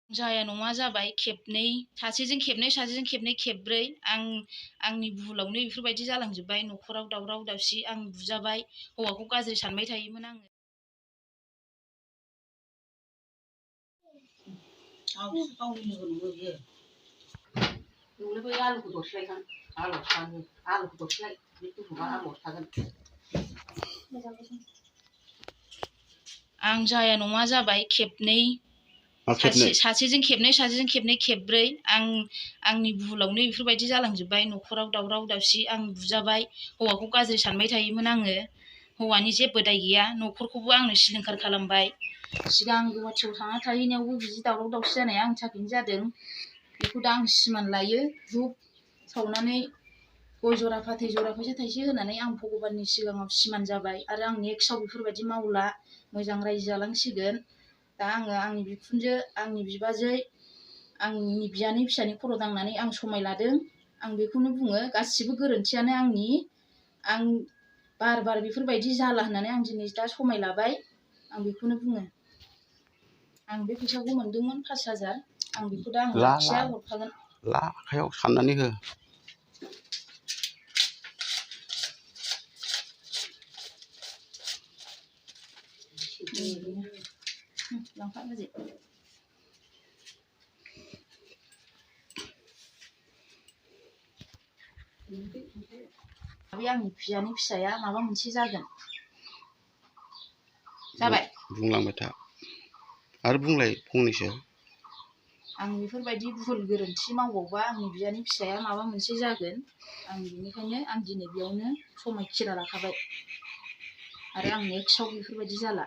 जाया नङा जाबाय खेबनै सासेजों खेबनै सासेजों खेबनै खेबब्रै आंनि भुलावनो बेफोरबायदि जालांजोब्बाय न'खराव दावराव दावसि आं बुजाबाय हौवाखौ गाज्रि सानबाय थायोमोन आङो आं जाया नङा जाबाय खेबनै सासेजों खेबनै सासेजों खेबनै खेबब्रै आंनि भुलावनो बेफोरबायदि जालांजोब्बाय न'खराव दावराव दावसि आं बुजाबाय हौवाखौ गाज्रि सानबाय थायोमोन आङो हौवानि जेबो दाय गैया न'खरखौबो आंनो सिलिंखार खालामबाय सिगां गुवाहाटियाव थांना थाहैनायावबो बिदि दावराव दावसि जानाया आंनि थाखायनो जादों बेखौ दा आं सिमान लायो धुप सावनानै गय जरा फाथै जरा फैसा थाइसे होनानै आं भगबाननि सिगाङाव सिमान जाबाय आरो आं नेक्स्टआव बेफोरबायदि मावला मोजां रायजो जालांसिगोन दा आङो आंनि बिखुनजो आंनि बिबाजै आंनि बियानै फिसानि खर' दांनानै आं समाय लादों आं बेखौनो बुङो गासिबो गोरोन्थियानो आंनि आं बार बार बेफोरबायदि जाला होननानै आं दिनै दा समाय लाबाय आं बेखौनो बुङो आं बे फैसाखौ मोनदोंमोन 5,000 आं बेखौ दा आं लाखिया हरखागोन आखायाव साननानै हो लांफा बाजै बे आंनि बियानि फिसाया माबा मोनसे जागोन जाबाय बुंलांबाय था आरो बुंलाय फंनैसो आं बेफोरबायदि भुल गोरोन्थि मावबावबा आंनि बियानि फिसाया माबा मोनसे जागोन आं बेनिखायनो आं दिनै बेयावनो समायखिरा लाखाबाय आरो आं नेक्स्टआव बेफोरबायदि जाला